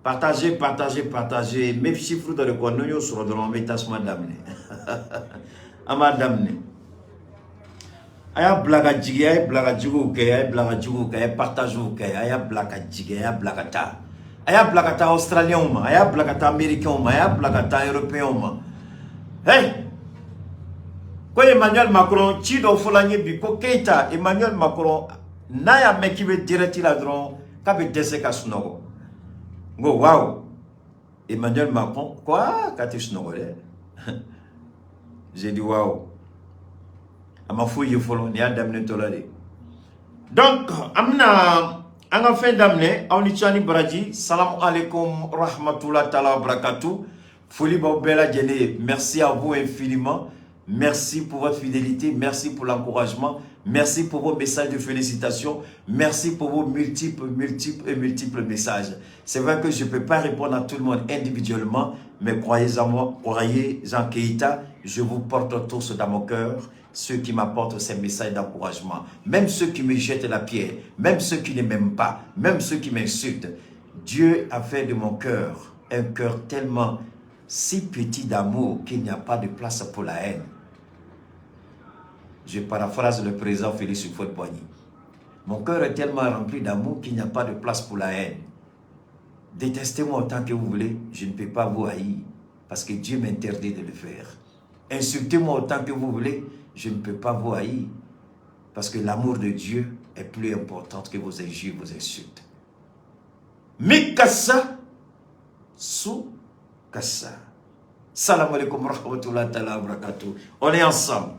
Partagez, partagez, partagez. N bɛ chiffre dɔ de kɔ, n'o y'o sɔrɔ dɔrɔn, an bɛ tasuma daminɛ, an b'a daminɛ. A y'a bila ka jigin, a ye bila ka jigiw kɛ, a ye bila ka jigiw kɛ, a ye partagew kɛ, a y'a bila ka jigin, a y'a bila ka taa, a y'a bila ka taa Australiens ma, a y'a bila ka taa Américains ma, a y'a bila ka taa Européens ma. Hey, ko Emmanuel Macron ci dɔ fɔla n ye bi ko Keita, Emmanuel Macron n'a y'a mɛn k'i bɛ direct la dɔrɔn, k'a bɛ dɛsɛ ka sunɔgɔ. N ko waaw, Emmanuel Macron ko aa, k'a tɛ sunɔgɔ dɛ. J'ai dit waaw, a ma foyi ye fɔlɔ, nin y'a daminɛtɔ la de. Donc an bɛna an ka fɛn daminɛ. Aw ni ce ni baraji. Salamu alaikum rahmatulah taala wa barakatu. Foli b'aw bɛɛ lajɛlen ye. Merci à vous infiniment, merci pour votre fidélité, merci pour l'encouragement, merci pour vos messages de félicitations, merci pour vos multiples, multiples et multiples messages. C'est vrai que je ne peux pas répondre à tout le monde individuellement, mais croyez en moi, croyez en Keïta, je vous porte tous dans mon cœur, ceux qui m'apportent ces messages d'encouragement, même ceux qui me jettent la pierre, même ceux qui ne m'aiment pas, même ceux qui m'insultent. Dieu a fait de mon cœur un cœur tellement si petit d'amour qu'il n'y a pas de place pour la haine. Je paraphrase le président Félix Houphouët-Boigny. Mon cœur est tellement rempli d'amour qu'il n'y a pas de place pour la haine. Détestez-moi autant que vous voulez, je ne peux pas vous haïr parce que Dieu m'interdit de le faire. Insultez-moi autant que vous voulez, je ne peux pas vous haïr parce que l'amour de Dieu est plus important que vos injures, vos insultes. Mi kasa, su kasa. Salam alaikum rahmatullahi ta'ala wa barakatuh. On est ensemble.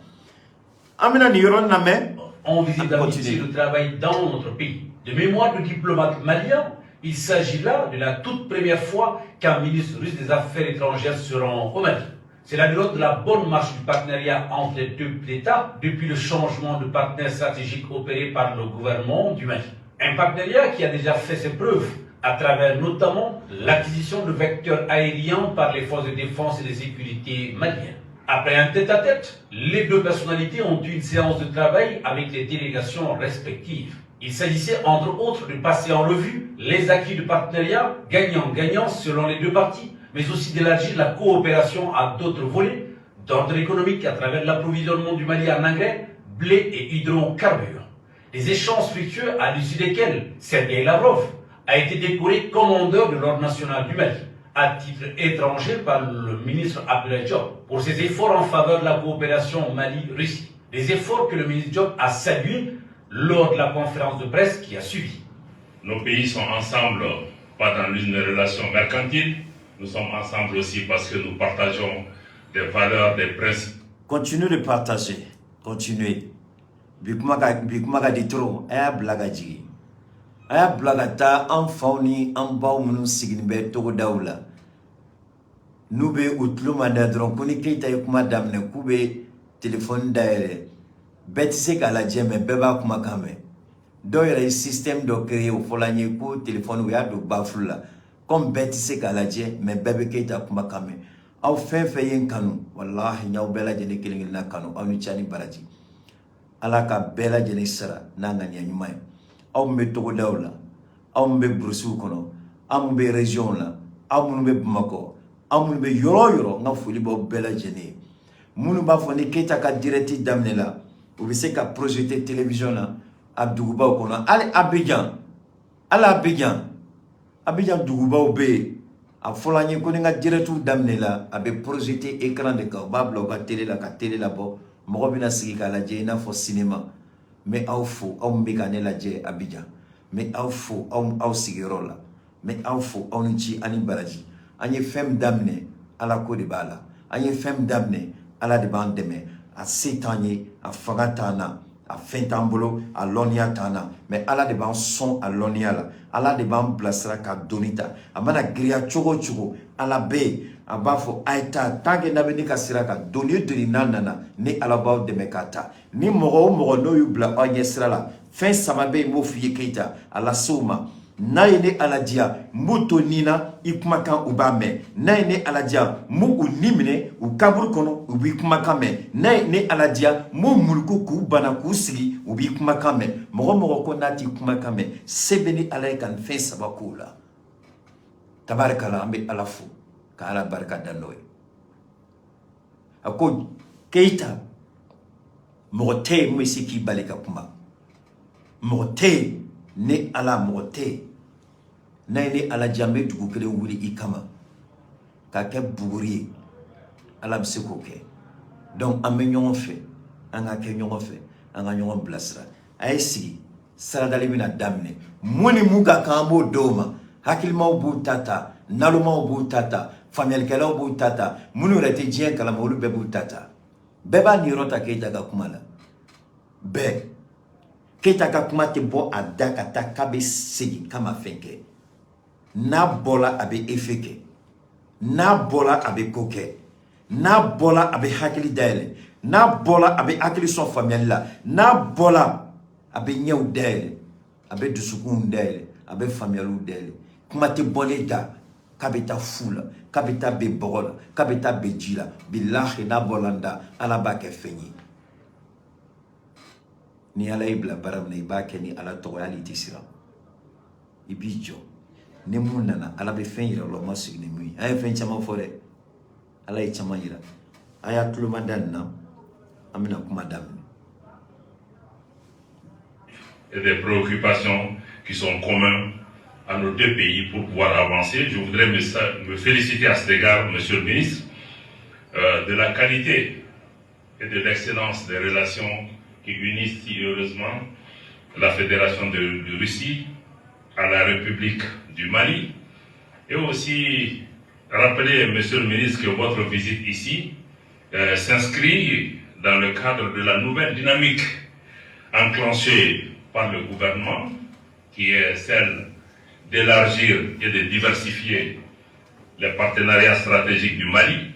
An bɛna nin yɔrɔ lamɛn. En visite d'amitié de travail dans notre pays. De mémoire de diplomate malien, il s'agit là de la toute première fois qu'un ministre russe des Affaires étrangères se rend au Mali. C'est la dénote de la bonne marche du partenariat entre les deux États depuis le changement de partenaire stratégique opéré par le gouvernement du Mali. Un partenariat qui a déjà fait ses preuves à travers notamment l'acquisition de vecteurs aériens par les forces de défense et de sécurité maliennes. Après un tête-à-tête, les deux personnalités ont eu une séance de travail avec les délégations respectives. Il s'agissait entre autres de passer en revue les acquis du partenariat gagnant-gagnant selon les deux parties, mais aussi d'élargir la coopération à d'autres volets d'ordre économique à travers l'approvisionnement du Mali en engrais, blé et hydrocarbures. Des échanges fructueux à l'issue desquels Sergei Lavrov a été décoré commandeur de l'Ordre national du Mali à titre étranger par le ministre Abdoulaye Diop pour ses efforts en faveur de la coopération Mali-Russie. Des efforts que le ministre Diop a salués lors de la conférence de presse qui a suivi. Nos pays sont ensemble, pas dans une relation mercantile, nous sommes ensemble aussi parce que nous partageons des valeurs, des principes. Continuez de partager. Continuez. Bi kuma ka, bi kuma ka di trop. A y'a bila ka jigin. A y'a bila ka taa an faw ni an baw minnu sigilen bɛ togodaw la. N'u bɛ u tulo ma da dɔrɔn ko ni Keyita ye kuma daminɛ, k'u bɛ telefɔni dayɛlɛ. Bɛɛ tɛ se k'a lajɛ, mɛ bɛɛ b'a kumakan mɛn. Dɔw yɛrɛ ye système dɔ créé, o fɔla n ye ko telefɔni, u y'a don baffle la. Comme bɛɛ tɛ se k'a lajɛ, mɛ bɛɛ bɛ Keyita kumakan mɛn. Aw fɛn fɛn ye n kanu, walahi, n y'aw bɛɛ lajɛlen kelen kelenna kanu. Aw ni ce ni baraji. Ala ka bɛɛ lajɛlen sara n'a ŋaniya ɲuman ye. Aw min bɛ togodaw la, aw min bɛ burusiw kɔnɔ, aw min bɛ région la, aw minnu bɛ Bamakɔ, aw minnu bɛ yɔrɔ o yɔrɔ, n ka foli b'aw bɛɛ lajɛlen ye. Minnu b'a fɔ ni Keyita ka direct daminɛ la, u bɛ se ka projeter télévision na a dugubaw kɔnɔ, hali Abidjan, hali Abidjan, Abidjan dugubaw bɛ yen. A fɔla n ye ko ni n ka direct daminɛ la, a bɛ projeter écran de kan, u b'a bila u ka télé la, ka télé labɔ, mɔgɔ bɛna sigi k'a lajɛ i n'a fɔ cinéma. N bɛ aw fo, aw min bɛ ka ne lajɛ Abidjan. N bɛ aw fo, aw aw sigiyɔrɔ la. N bɛ aw fo, aw ni ci ani baraji. An ye fɛn min daminɛ, Ala ko de b'a la. An ye fɛn min daminɛ, Ala de b'an dɛmɛ. A se t'an ye, a fanga t'an na, a fɛn t'an bolo, a lɔnniya t'an na, mɛ Ala de b'an sɔn a lɔnniya la. Ala de b'an bilasira ka doni ta. A mana girinya cogo o cogo, Ala bɛ yen, a b'a fɔ a ye taa. Tant que n'a bɛ ne ka sira kan, doni o doni n'a nana, ni Ala b'aw dɛmɛ k'a ta. Ni mɔgɔ o mɔgɔ n'o y'u bila aw ɲɛ sira la, fɛn saba bɛ yen, n b'o f'i ye Keyita, a lase u ma. N'a ye ne Ala diya, n b'u to nin na, i kumakan u b'a mɛn. N'a ye ne Ala diya, n b'u u ni minɛ u kaburu kɔnɔ, u b'i kumakan mɛn. N'a ye ne Ala diya, n b'u muluku k'u bana k'u sigi, u b'i kumakan mɛn. Mɔgɔ mɔgɔ ko n'a t'i kumakan mɛn, se bɛ ni Ala ye ka nin fɛn saba k'o la. Tabarikala, an bɛ Ala fo ka Ala barika da n'o ye. A ko Keyita, mɔgɔ tɛ yen min bɛ se k'i bali ka kuma, mɔgɔ tɛ yen. Ne Ala, mɔgɔ tɛ yen. N'a ye ne Ala diya, n bɛ dugu kelen wuli i kama k'a kɛ buguri ye. Ala bɛ se k'o kɛ. Donc an bɛ ɲɔgɔn fɛ, an ka kɛ ɲɔgɔn fɛ, an ka ɲɔgɔn bilasira. A ye sigi, saradali bɛna daminɛ. Mun ni mun ka kan, an b'o d'o ma. Hakilimaw b'u ta ta, nalomaw b'u ta ta, faamuyalikɛlaw b'u ta ta, minnu yɛrɛ tɛ diɲɛ kalama, olu bɛɛ b'u ta ta. Bɛɛ b'a niyɔrɔ ta Keyita ka kuma la. Bɛɛ, Keyita ka kuma tɛ bɔ a da ka taa k'a bɛ segin k'a ma fɛn kɛ. N'a bɔla, a bɛ effet kɛ. N'a bɔla, a bɛ ko kɛ. N'a bɔla, a bɛ hakili dayɛlɛ. N'a bɔla, a bɛ hakili sɔn faamuyali la. N'a bɔla, a bɛ ɲɛw dayɛlɛ, a bɛ dusukunw dayɛlɛ, a bɛ faamuyaliw dayɛlɛ. Kuma tɛ bɔ ne da k'a bɛ taa fu la, k'a bɛ taa ben bɔgɔ la, k'a bɛ taa ben ji la. Bilahi, n'a bɔla n da, Ala b'a kɛ fɛn ye. Ni Ala y'i bila baara min na, i b'a kɛ ni Ala tɔgɔ ye. Hali i tɛ siran, i b'i jɔ. Ni mun nana, Ala bɛ fɛn yira o la, o ma sigi ni mun ye. An ye fɛn caman fɔ dɛ, Ala ye caman yira. A y'a tuloma da nin na, an bɛna kuma daminɛ. Et des préoccupations qui sont communes à nos deux pays pour pouvoir avancer. Je voudrais me féliciter à cet égard, Monsieur le ministre, de la qualité et de l'excellence des relations qui unissent si heureusement la Fédération de Russie à la République du Mali. Et aussi rappeler, Monsieur le ministre, que votre visite ici s'inscrit dans le cadre de la nouvelle dynamique enclenchée par le gouvernement, qui est celle d'élargir et de diversifier les partenariats stratégiques du Mali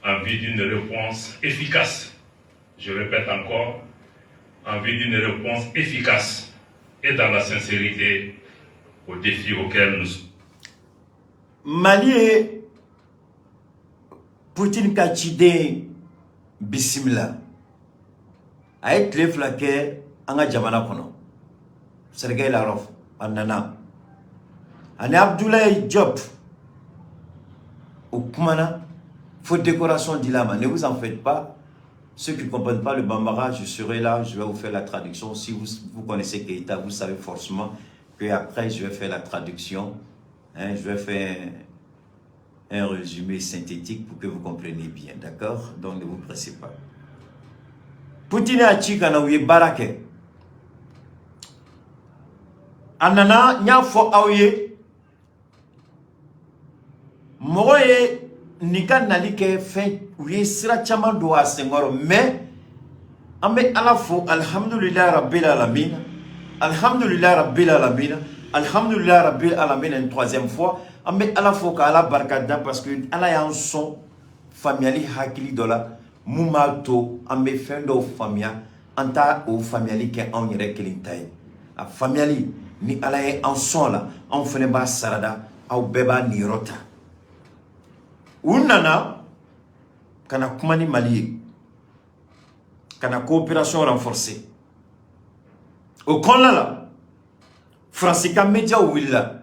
en vue d'une réponse efficace. Je répète encore, en vue d'une réponse efficace et dans la sincérité aux défis auxquels nous Mali ye Poutine ka ciden bisimila. A ye tile 2 kɛ an ka jamana kɔnɔ. Sergei Lavrov, a nana ani Abdoulaye Diop, o kumana fo décoration dila ma. Ne vous en faites pas, ceux qui ne comprennent pas le bambara, je serai là, je vais vous faire la traduction. Si vous, vous connaissez Keita, vous savez forcément que après je vais faire la traduction, hein, je vais faire un résumé synthétique pour que vous compreniez bien, d'accord? Donc ne vous pressez pas. Poutine a ci ka na, u ye baara kɛ. A nana, n y'a fɔ aw ye, mɔgɔ ye nin ka nali kɛ fɛn, u ye sira caman don a senkɔrɔ. Mais an bɛ Ala fo, alhamdulilayi rabbil alamin, alhamdulilayi rabbil alamin, alhamdulilayi rabbil alamin, une troisième fois. An bɛ Ala fo ka Ala barika da, parce que Ala y'an sɔn faamuyali hakili dɔ la mun b'a to an bɛ fɛn dɔw faamuya. An t'a o faamuyali kɛ anw yɛrɛ kelen ta ye. A faamuyali ni Ala ye an sɔn la, anw fana b'a sarada, aw bɛɛ b'a niyɔrɔ ta. U nana ka na kuma ni Mali ye, ka na coopération renforcer. O kɔnɔna la, Faransi ka médiaw wulila,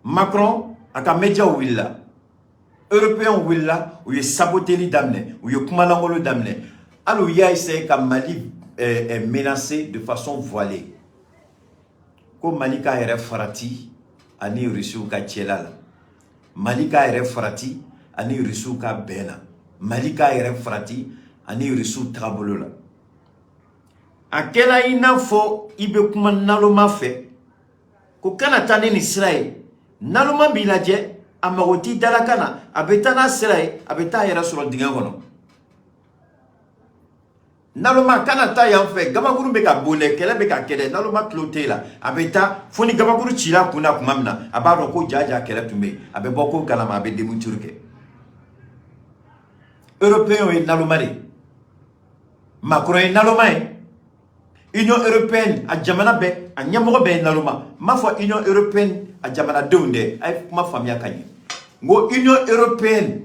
Macron a ka médiaw wulila, Européens wulila, u ye saboteli daminɛ, u ye kumalankolon daminɛ. Hali u y'a essayé ka Mali menacer de façon voilée, ko Mali k'a yɛrɛ farati ani Rusiw ka cɛla la, Mali k'a yɛrɛ farati ani Rusiw ka bɛn na, Mali k'a yɛrɛ farati ani Rusiw tagabolo la. A kɛla i n'a fɔ i bɛ kuma naloma fɛ ko kana taa ni nin sira ye. Naloma b'i lajɛ, a mago t'i dalakan na, a bɛ taa n'a sira ye, a bɛ taa a yɛrɛ sɔrɔ dingɛ kɔnɔ. Naloma, kana taa yan fɛ, gabakuru bɛ ka bon dɛ, kɛlɛ bɛ ka kɛ dɛ. Naloma tulo t'e la, a bɛ taa fo ni gabakuru cira kun na tuma min na, a b'a dɔn ko ja ja kɛlɛ tun bɛ yen. A bɛ bɔ ko kalama, a bɛ demi-tour kɛ. Européen ye naloma de ye, Macron ye naloma ye, Union européenne a jamana bɛɛ, a ɲɛmɔgɔ bɛɛ ye naloma. N m'a fɔ Union européenne a jamanadenw dɛ, a ye kuma faamuya ka ɲɛ. N ko Union européenne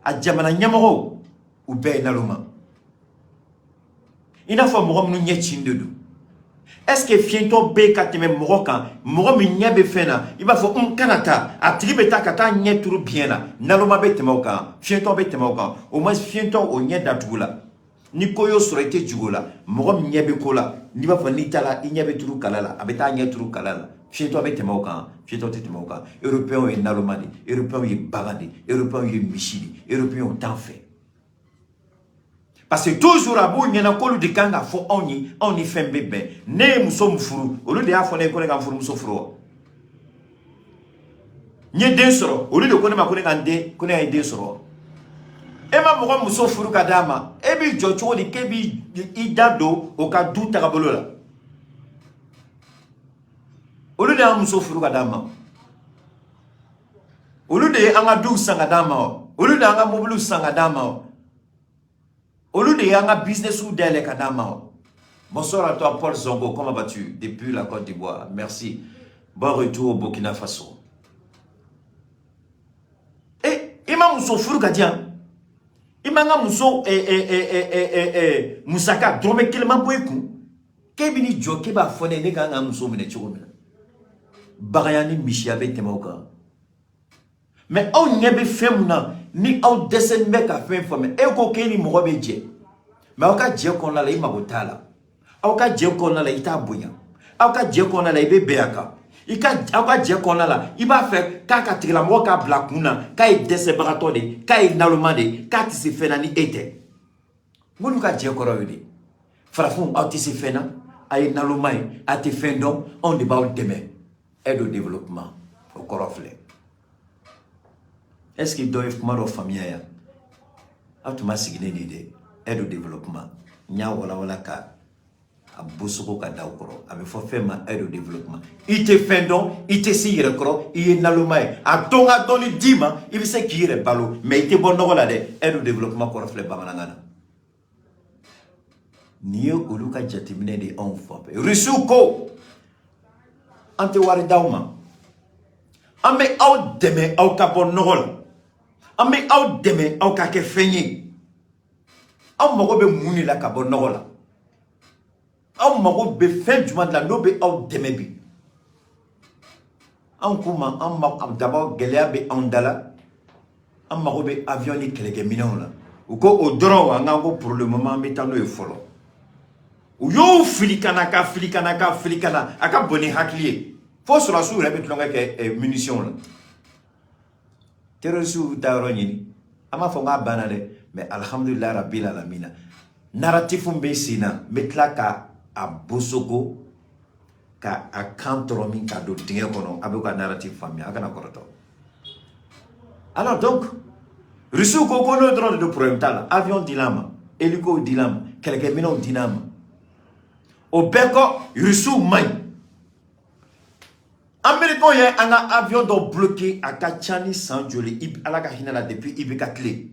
a jamana ɲɛmɔgɔw, u bɛɛ ye naloma, i n'a fɔ mɔgɔ minnu ɲɛ cin de don. Est-ce que fiyentɔ bɛ ka tɛmɛ mɔgɔ kan, mɔgɔ min ɲɛ bɛ fɛn na, i b'a fɔ n kana taa, a tigi bɛ taa ka taa ɲɛ turu biɲɛ na? Naloma bɛ tɛmɛ o kan, fiyentɔ bɛ tɛmɛ o kan. Au moins fiyentɔ, o ɲɛ datugu la, ni ko y'o sɔrɔ, i tɛ jigin o la. Mɔgɔ min ɲɛ bɛ ko la, n'i b'a fɔ n'i taara i ɲɛ bɛ turu kala la, a bɛ taa ɲɛ turu kala la. Fiyentɔ bɛ tɛmɛ o kan, fiyentɔ tɛ tɛmɛ o kan. Européens ye naloma de, européens ye bagan de, européens ye misi de, européens t'an fɛ. Parce que toujours a b'u ɲɛna k'olu de kan ka fɔ anw ye, anw ni fɛn bɛ bɛn. Ne ye muso min furu, olu de y'a fɔ ne ye ko ne ka n furumuso furu wa. N ye den sɔrɔ, olu de ko ne ma ko ne ka n den, ko ne ye den sɔrɔ. E ma mɔgɔ muso furu ka d'a ma, e b'i jɔ cogo di k'e b'i i da don o ka du tagabolo la? Olu de y'an muso furu ka d'a ma, olu de ye an ka duw san ka d'an ma, olu de y'an ka mobiliw san ka d'an ma, olu de y'an ka businessw dayɛlɛ ka d'an ma. Bonsoir à toi, Paul Zongo, comment vas-tu depuis la Côte d'Ivoire? Merci, bon retour au Burkina Faso. E i ma muso furu ka di yan, i ma n ka muso musaka dɔrɔmɛ kelen ma bɔ i kun, k'e bɛ n'i jɔ k'e b'a fɔ ne ye ne kan ka muso minɛ cogo min na. Baganya ni misiya bɛ tɛmɛ o kan. Mais aw ɲɛ bɛ fɛn mun na ni aw dɛsɛlen bɛ ka fɛn faamuya? E ko k'e ni mɔgɔ bɛ jɛ, mais aw ka jɛ kɔnɔna la, i mago t'a la. Aw ka jɛ kɔnɔna la, i t'a bonya. Aw ka jɛ kɔnɔna la, i bɛ bɛn a kan. I ka aw ka jɛ kɔnɔna la, i b'a fɛ k'a ka tigilamɔgɔ k'a bila kun na k'a ye dɛsɛbagatɔ de ye, k'a ye naloma de ye, k'a tɛ se fɛn na ni e tɛ. N'olu ka jɛ kɔrɔ ye de, farafinw, aw tɛ se fɛn na, a ye naloma ye, a tɛ fɛn dɔn, anw de b'aw dɛmɛ. Aide au développement, o kɔrɔ filɛ. Est ce que dɔ ye kuma dɔ faamuya yan? Aw tun ma sigilen de dɛ. Aide au développement, n y'a walawala ka a bosogo ka da o kɔrɔ. A bɛ fɔ fɛn ma aide au développement. I tɛ fɛn dɔn, i tɛ s'i yɛrɛ kɔrɔ, i ye naloma ye. A to n ka dɔɔni d'i ma, i bɛ se k'i yɛrɛ balo, mais i tɛ bɔ nɔgɔ la dɛ. Aide au développement kɔrɔ filɛ bamanankan na. Nin ye olu ka jateminɛ de ye anw fan fɛ. Rusiw ko an tɛ wari d'aw ma, an bɛ aw dɛmɛ aw ka bɔ nɔgɔ la, an bɛ aw dɛmɛ aw ka kɛ fɛn ye. Aw mago bɛ mun de la ka bɔ nɔgɔ la? Aw mago bɛ fɛn jumɛn de la n'o bɛ aw dɛmɛ bi? Anw k'u ma, an ma d'abord, gɛlɛya bɛ anw da la, an mago bɛ avion ni kɛlɛkɛminɛnw la. U ko o dɔrɔn wa? An k'an ko pour le moment, an bɛ taa n'o ye fɔlɔ. U y'o fili ka na, ka fili ka na, ka fili ka na. A ka bon ni hakili ye fo sɔrɔdasiw yɛrɛ bɛ tulonkɛ kɛ munitions la. Terroristes y'u ta yɔrɔ ɲini. An b'a fɔ k'a banna dɛ, mais alhamdulilayi rabil alamina, narratif bɛ sen na. N bɛ tila ka a bosoko ka a kan tɔrɔ min ka don dingɛ kɔnɔ, a bɛ ka narratif faamuya, a kana kɔrɔtɔ. Alors donc, Rusiw ko ko n'o dɔrɔn de don, problème t'a la. Avion dil'a ma, hélico dil'a ma, kɛlɛkɛminɛnw dil'a ma. O bɛɛ kɔ, Rusiw man ɲi. Américains ye an ka avion dɔ bloqué, a ka ca ni san joli, Ala ka hinɛ la, depuis IBK tile.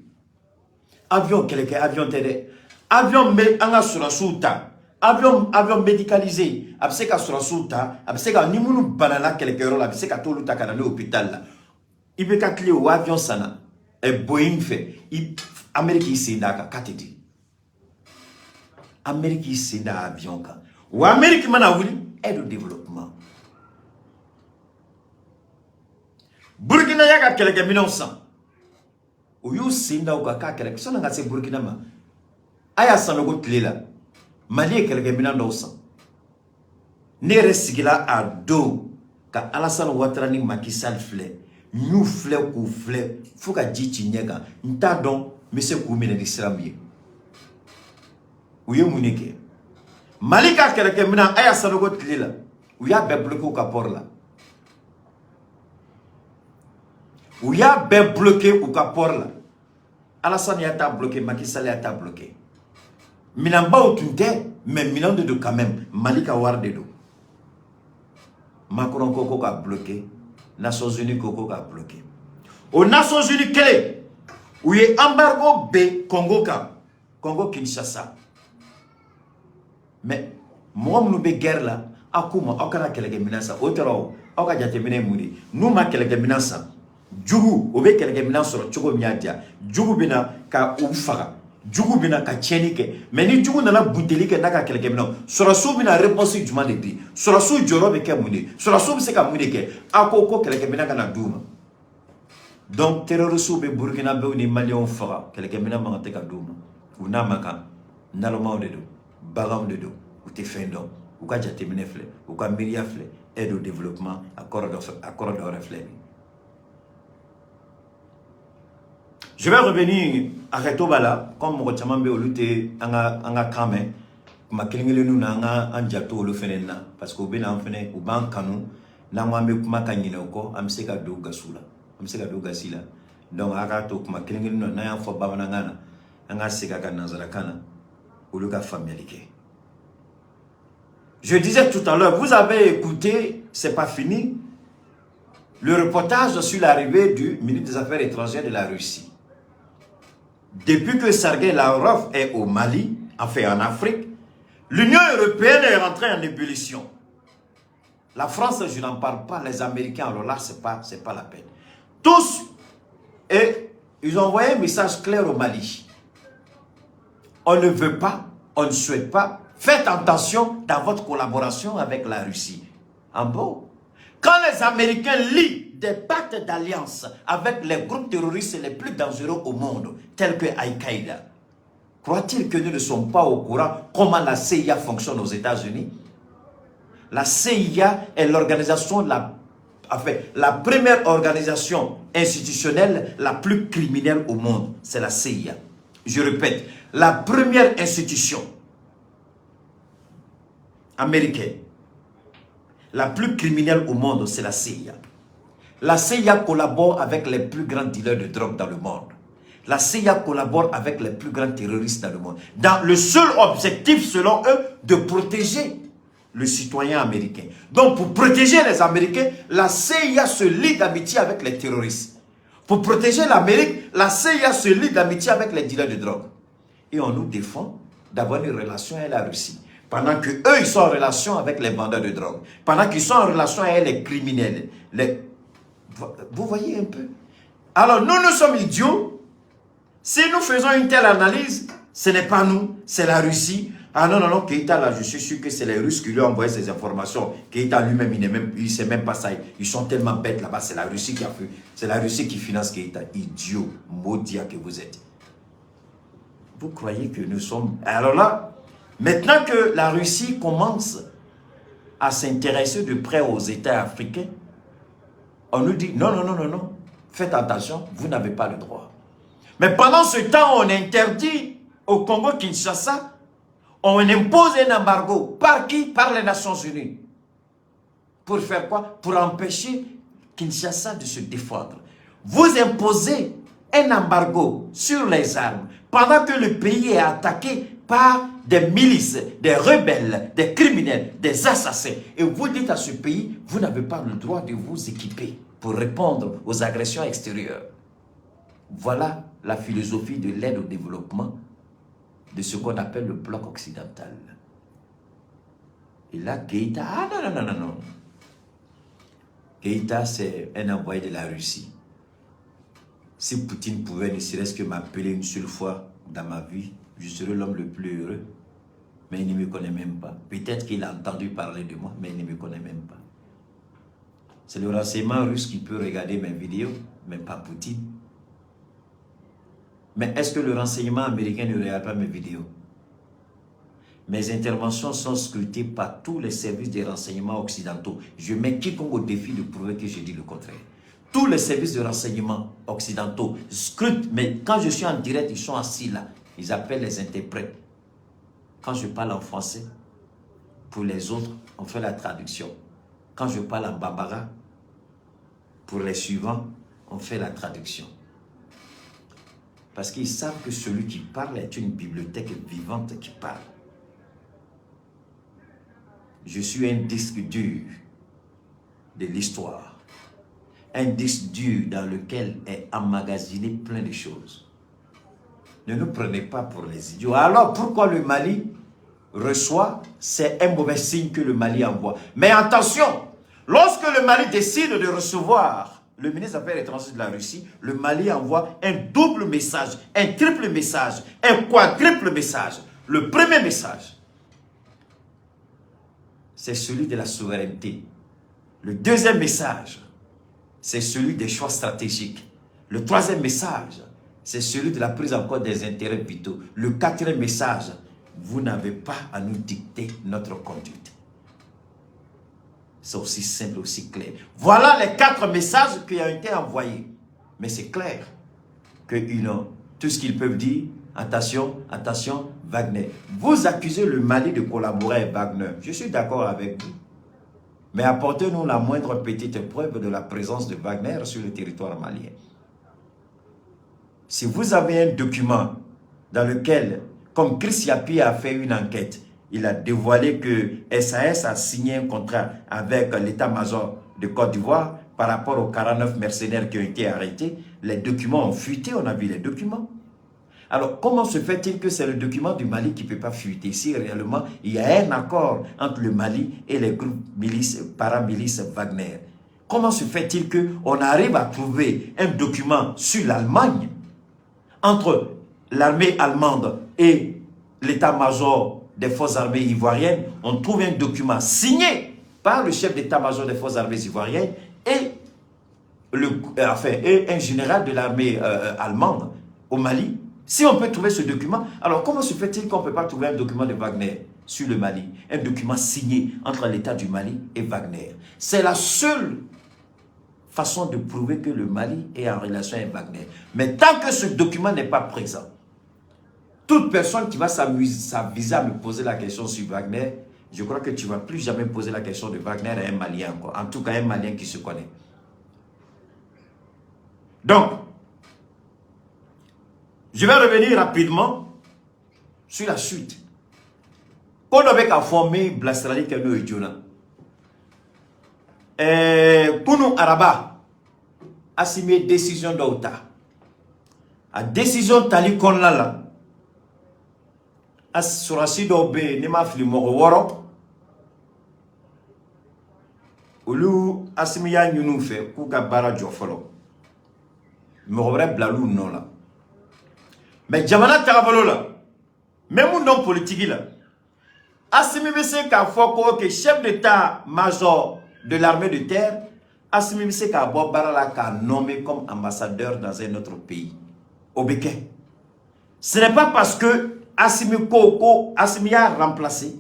Avion kɛlɛkɛ avion tɛ dɛ, avion bɛ an ka sɔrɔdasiw ta, avion médicalisé. A bɛ se ka sɔrɔdasiw ta, a bɛ se ka ni minnu banana kɛlɛkɛyɔrɔ la, a bɛ se ka t'olu ta ka na n'o hôpital la. IBK tile, o avion sanna ɛ Boeing fɛ. Amérique y'i sen d'a kan k'a tɛ di. Amérique y'i sen da avion kan wa. Amérique mana wuli, aide au développement. Burkina y'a ka kɛlɛkɛminɛnw san, u y'u sen da u kan k'a kɛlɛ. Sɔnni ka se Burkina ma, a y'a Sanogo tile la, Mali ye kɛlɛkɛminɛn dɔw san. Ne yɛrɛ sigila a don ka Alassane Ouattara ni Macky Sall filɛ, n y'u filɛ k'u filɛ fo ka ji ci ɲɛ kan. N t'a dɔn n bɛ se k'u minɛ ni sira min ye. U ye mun de kɛ? Mali ka kɛlɛkɛminɛn, a y'a Sanogo tile la, u y'a bɛɛ bloqué u ka port la. U y'a bɛɛ bloqué u ka port la. Alassane y'a ta bloqué, Macky Sall y'a ta bloqué. Minɛnbaw tun tɛ, mais minɛnw de don quand même, Mali ka wari de don. Macron ko ko ka bloqué, Nations Unies ko ko ka bloqué. O Nations Unies kelen, u ye embargo bɛ Congo kan, Congo Kinshasa. Mais mɔgɔ minnu bɛ guerre la, aw k'u ma aw kana kɛlɛkɛminɛn san. O tɔrɔ o, aw ka jateminɛ ye mun de ye? N'u ma kɛlɛkɛminɛn san, jugu o bɛ kɛlɛkɛminɛn sɔrɔ cogo min y'a diya, jugu bɛ na ka u faga. Jugu bɛna ka tiɲɛni kɛ, mais ni jugu nana bunteli kɛ n'a ka kɛlɛkɛminɛnw, sɔrɔsiw bɛna réponse jumɛn de di? Sɔrɔsiw jɔyɔrɔ bɛ kɛ mun de ye? Sɔrɔsiw bɛ se ka mun de kɛ? A ko ko kɛlɛkɛminɛn ka na d'u ma. Donc terroristes bɛ Burkinabéw ni Maliyɛnw faga, kɛlɛkɛminɛn man kan tɛ ka d'u ma. U n'a ma kan, nalomaw de don, baganw de don, u tɛ fɛn dɔn. U ka jateminɛ filɛ, u ka miiriya filɛ. Aide au développement, a kɔrɔ dɔ, a kɔrɔ dɔ wɛrɛ filɛ nin. Je vais revenir à hakɛto b'a la, comme mɔgɔ caman bɛ, olu tɛ an ka kan mɛn. Kuma kelen kelenninw na, an ka an janto olu fɛnɛ na, parce que u bɛ na an fɛnɛ, u b'an kanu. N'an ko an bɛ kuma ka ɲinɛ o kɔ, an bɛ se ka don gasiw la, an bɛ se ka don gasi la. Donc a k'a to kuma kelen kelenninw na, n'an y'a fɔ bamanankan na, an ka segin a kan nanzarakan na, olu ka faamuyali kɛ. Je disais tout à l'heure, vous avez écouté, c'est pas fini, le reportage sur l'arrivée du ministre des Affaires étrangères de la Russie. Depuis que Sergei Lavrov est au Mali, enfin en Afrique, l'Union européenne est rentrée en ébullition. La France, je n'en parle pas, les Américains, alors là, c'est pas la peine. Tous, et ils ont envoyé un message clair au Mali. On ne veut pas, on ne souhaite pas. Faites attention dans votre collaboration avec la Russie. En bon. Quand les Américains lient des pactes d'alliance avec les groupes terroristes les plus dangereux au monde, tels que Al-Qaïda, croient-ils que nous ne sommes pas au courant comment la CIA fonctionne aux États-Unis? La CIA est l'organisation, enfin, la première organisation institutionnelle la plus criminelle au monde. C'est la CIA. Je répète, la première institution américaine la plus criminelle au monde, c'est la CIA. La CIA collabore avec les plus grands dealers de drogue dans le monde. La CIA collabore avec les plus grands terroristes dans le monde. Dans le seul objectif, selon eux, de protéger le citoyen américain. Donc, pour protéger les Américains, la CIA se lie d'amitié avec les terroristes. Pour protéger l'Amérique, la CIA se lie d'amitié avec les dealers de drogue. Et on nous défend d'avoir une relation avec la Russie. Pendant que eux, ils sont en relation avec les vendeurs de drogue. Pendant qu'ils sont en relation avec les criminels. Vous voyez un peu? Alors, nous, nous sommes idiots. Si nous faisons une telle analyse, ce n'est pas nous, c'est la Russie. Ah non, non, non, Keïta, là, je suis sûr que c'est les Russes qui lui ont envoyé ces informations. Keïta lui-même, il ne sait même pas ça. Ils sont tellement bêtes là-bas, c'est la Russie qui a fait. C'est la Russie qui finance Keïta. Idiot, maudit que vous êtes. Vous croyez que nous sommes. Alors là, maintenant que la Russie commence à s'intéresser de près aux États africains, on nous dit non, non, non, non, non, faites attention, vous n'avez pas le droit. Mais pendant ce temps, on interdit au Congo-Kinshasa, on impose un embargo. Par qui? Par les Nations Unies. Pour faire quoi? Pour empêcher Kinshasa de se défendre. Vous imposez un embargo sur les armes pendant que le pays est attaqué par des milices, des rebelles, des criminels, des assassins. Et vous dites à ce pays, vous n'avez pas le droit de vous équiper pour répondre aux agressions extérieures. Voilà la philosophie de l'aide au développement de ce qu'on appelle le bloc occidental. Et là, Keïta, ah non, non, non, non, non. Keïta, c'est un envoyé de la Russie. Si Poutine pouvait ne serait-ce que m'appeler une seule fois dans ma vie, je serais l'homme le plus heureux. Mais il ne me connaît même pas. Peut-être qu'il a entendu parler de moi, mais il ne me connaît même pas. C'est le renseignement russe qui peut regarder mes vidéos, mais pas Poutine. Mais est-ce que le renseignement américain ne regarde pas mes vidéos? Mes interventions sont scrutées par tous les services de renseignement occidentaux. Je mets quiconque au défi de prouver que je dis le contraire. Tous les services de renseignement occidentaux scrutent, mais quand je suis en direct, ils sont assis là. Ils appellent les interprètes. Quand je parle en français, pour les autres, on fait la traduction. Quand je parle en bambara, pour les suivants, on fait la traduction. Parce qu'ils savent que celui qui parle est une bibliothèque vivante qui parle. Je suis un disque dur de l'histoire. Un disque dur dans lequel est emmagasiné plein de choses. Ne nous prenez pas pour les idiots. Alors pourquoi le Mali reçoit? C'est un mauvais signe que le Mali envoie. Mais attention, lorsque le Mali décide de recevoir le ministre des Affaires étrangères de la Russie, le Mali envoie un double message, un triple message, un quadruple message. Le premier message, c'est celui de la souveraineté. Le deuxième message, c'est celui des choix stratégiques. Le troisième message, c'est celui de la prise en compte des intérêts vitaux. Le quatrième message, vous n'avez pas à nous dicter notre conduite. C'est aussi simple, aussi clair. Voilà les quatre messages qui ont été envoyés. Mais c'est clair que tout ce qu'ils peuvent dire, attention, attention, Wagner. Vous accusez le Mali de collaborer avec Wagner. Je suis d'accord avec vous. Mais apportez-nous la moindre petite preuve de la présence de Wagner sur le territoire malien. Si vous avez un document dans lequel, comme Chris Yapi a fait une enquête, il a dévoilé que SAS a signé un contrat avec l'état-major de Côte d'Ivoire par rapport aux 49 mercenaires qui ont été arrêtés. Les documents ont fuité, on a vu les documents. Alors, comment se fait-il que c'est le document du Mali qui ne peut pas fuiter si réellement il y a un accord entre le Mali et les groupes milices, paramilices Wagner? Comment se fait-il qu'on arrive à trouver un document sur l'Allemagne, entre l'armée allemande et l'état-major des forces armées ivoiriennes? On trouve un document signé par le chef d'état-major des forces armées ivoiriennes et, et un général de l'armée allemande au Mali. Si on peut trouver ce document, alors comment se fait-il qu'on ne peut pas trouver un document de Wagner sur le Mali? Un document signé entre l'État du Mali et Wagner. C'est la seule façon de prouver que le Mali est en relation avec Wagner. Mais tant que ce document n'est pas présent, toute personne qui va s'aviser à me poser la question sur Wagner, je crois que tu ne vas plus jamais poser la question de Wagner à un Malien encore. En tout cas, un Malien qui se connaît. Donc, je vais revenir rapidement sur la suite. Quand on avait formé Blastrali Keno et Jonah, Kounou Araba a signé décision d'Ota. A décision tali kɔnɔna la, a sɔrɔdasi dɔw bɛ yen, n'i ma fili mɔgɔ 6, olu Assimi y'a ɲini u fɛ k'u ka baara jɔ fɔlɔ, mɔgɔ wɛrɛ bilal'u nɔ la. Mais jamana tagabolo la, n bɛ mun dɔn politique la, Assimi bɛ se k'a fɔ ko ok, chef d'état-major de l'armée de terre, Assimi bɛ se k'a bɔ baara la k'a nommer comme ambassadeur dans un autre pays. O bɛ kɛ. Ce n'est pas parce que Assimi ko Assimi y'a remplacé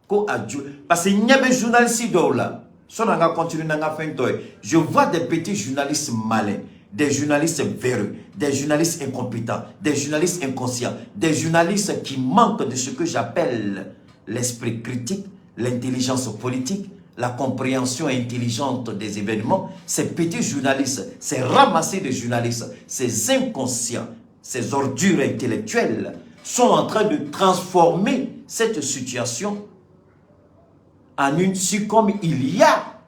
ko a ju, parce que ɲɛ bɛ journaliste dɔw la. Sɔnni an ka continuer n'an ka fɛn tɔ ye, je vois des petits journalistes malins, des journalistes véreux, des journalistes incompétents, des journalistes inconscients, des journalistes qui manquent de ce que j'appelle l'esprit critique, l'intelligence politique, la compréhension intelligente des événements. Ces petits journalistes, ces ramassés de journalistes, ces inconscients, ces ordures intellectuelles sont en train de transformer cette situation en une... Si comme il y a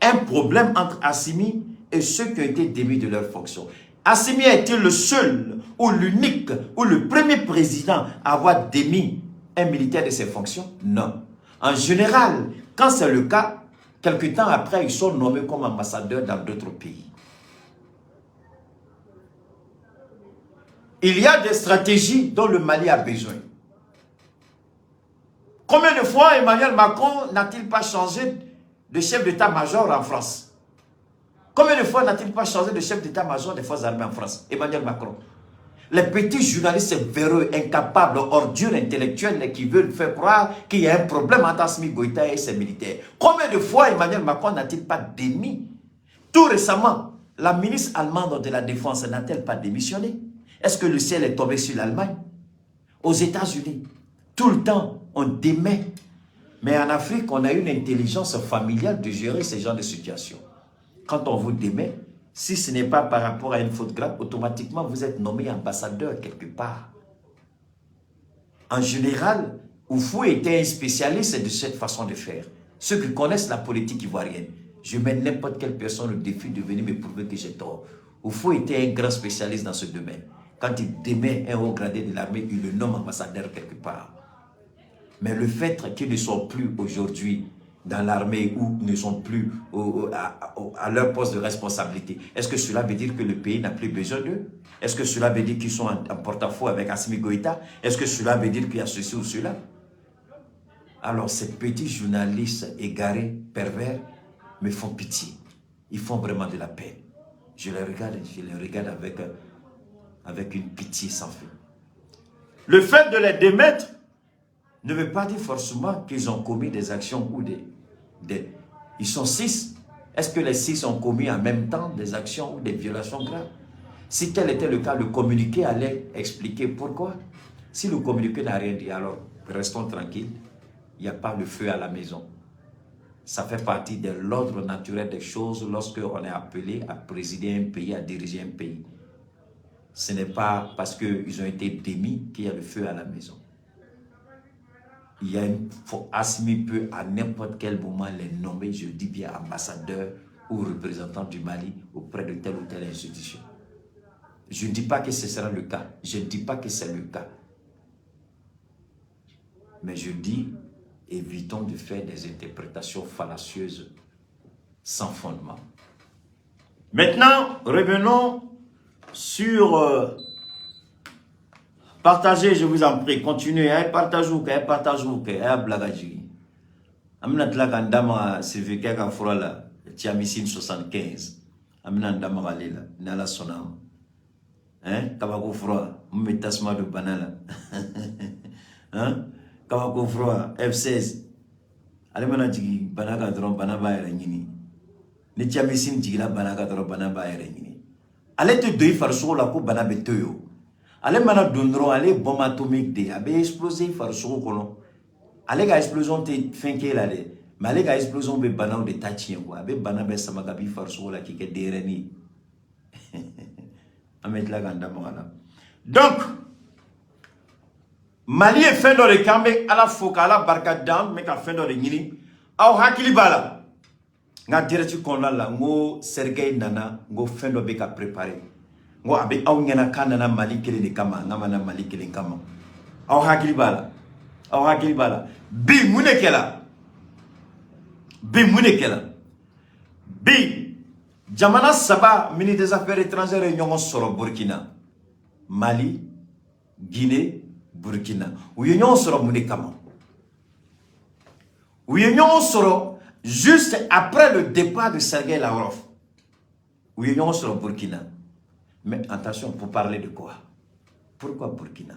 un problème entre Assimi et ceux qui ont été démis de leur fonction. Assimi a été le seul ou l'unique ou le premier président à avoir démis un militaire de ses fonctions? Non. En général, quand c'est le cas, quelque temps après, ils sont nommés comme ambassadeurs dans d'autres pays. Il y a des stratégies dont le Mali a besoin. Combien de fois Emmanuel Macron n'a-t-il pas changé de chef d'état-major en France? Combien de fois n'a-t-il pas changé de chef d'état-major des forces armées en France? Emmanuel Macron. Les petits journalistes véreux, incapables, ordures intellectuelles qui veulent faire croire qu'il y a un problème entre Assimi Goïta et ses militaires. Combien de fois Emmanuel Macron n'a-t-il pas démis? Tout récemment, la ministre allemande de la Défense n'a-t-elle pas démissionné? Est-ce que le ciel est tombé sur l'Allemagne? Aux États-Unis, tout le temps, on démet. Mais en Afrique, on a une intelligence familiale de gérer ce genre de situation. Quand on vous démet, si ce n'est pas par rapport à une faute grave, automatiquement, vous êtes nommé ambassadeur quelque part. En général, Oufou était un spécialiste de cette façon de faire. Ceux qui connaissent la politique ivoirienne, je mets n'importe quelle personne au défi de venir me prouver que j'ai tort. Oufou était un grand spécialiste dans ce domaine. Quand il démet un haut gradé de l'armée, il le nomme ambassadeur quelque part. Mais le fait qu'ils ne sont plus aujourd'hui dans l'armée ou ne sont plus à leur poste de responsabilité, est-ce que cela veut dire que le pays n'a plus besoin d'eux? Est-ce que cela veut dire qu'ils sont en porte-à-faux avec Assimi Goïta? Est-ce que cela veut dire qu'il y a ceci ou cela? Alors ces petits journalistes égarés, pervers, me font pitié. Ils font vraiment de la peine. Je les regarde avec une pitié sans fin. Le fait de les démettre ne veut pas dire forcément qu'ils ont commis des actions ou des. Ils sont six. Est-ce que les six ont commis en même temps des actions ou des violations graves? Si tel était le cas, le communiqué allait expliquer pourquoi. Si le communiqué n'a rien dit, alors restons tranquilles. Il n'y a pas le feu à la maison. Ça fait partie de l'ordre naturel des choses lorsque on est appelé à présider un pays, à diriger un pays. Ce n'est pas parce qu'ils ont été démis qu'il y a le feu à la maison. Il y a une, Assimi peut à n'importe quel moment les nommer, je dis bien ambassadeur ou représentant du Mali auprès de telle ou telle institution. Je ne dis pas que ce sera le cas. Je ne dis pas que c'est le cas. Mais je dis, évitons de faire des interprétations fallacieuses sans fondement. Maintenant, revenons sur. Partagez, je vous en prie. Continuez. Hein, partagez, partagez, hein, blagaji. An bɛna tila k'an da maga Sylvie ka fura la, Thiamycine 75. An bɛna an da maga ale la ni Ala sɔnna ma. Hein, kabako fura mun bɛ tasuma don bana la. Hein, kabako fura F16. Ale mana jigin bana kan dɔrɔn, bana b'a yɛrɛ ɲini. Ni Thiamycine jiginna bana kan dɔrɔn, bana b'a yɛrɛ ɲini. Ale tɛ don i farisogo la ko bana bɛ to yen o. Ale mana don dɔrɔn, ale ye bombe atomique de ye, a bɛ exploser i farisogo kɔnɔ. Ale ka explosion tɛ fɛn k'e la dɛ, mais ale ka explosion bɛ banaw de ta tiɲɛ quoi. A bɛ bana bɛɛ sama ka b'i farisogo la k'i kɛ denyɛrɛnin ye. An bɛ tila k'an da maga la. Donc Mali ye fɛn dɔ de kɛ, an bɛ Ala fo ka Ala barika da. An bɛ ka fɛn dɔ de ɲini. Aw hakili b'a la, n ka direct kɔnɔna la, n ko Sergei nana, n ko fɛn dɔ bɛ ka préparer. N ko a bɛ aw ɲɛna k'a nana Mali kelen de kama, n k'a ma na Mali kelen kama. Aw hakili b'a la, aw hakili b'a la. Bi mun de kɛla? Bi mun de kɛla? Bi jamana saba ministre des Affaires étrangères ye ɲɔgɔn sɔrɔ Burkina: Mali, Guinée, Burkina. U ye ɲɔgɔn sɔrɔ mun de kama? U ye ɲɔgɔn sɔrɔ juste après le départ de Sergei Lavrov. U ye ɲɔgɔn sɔrɔ Burkina, mais attention, pour parler de quoi? Pourquoi Burkina?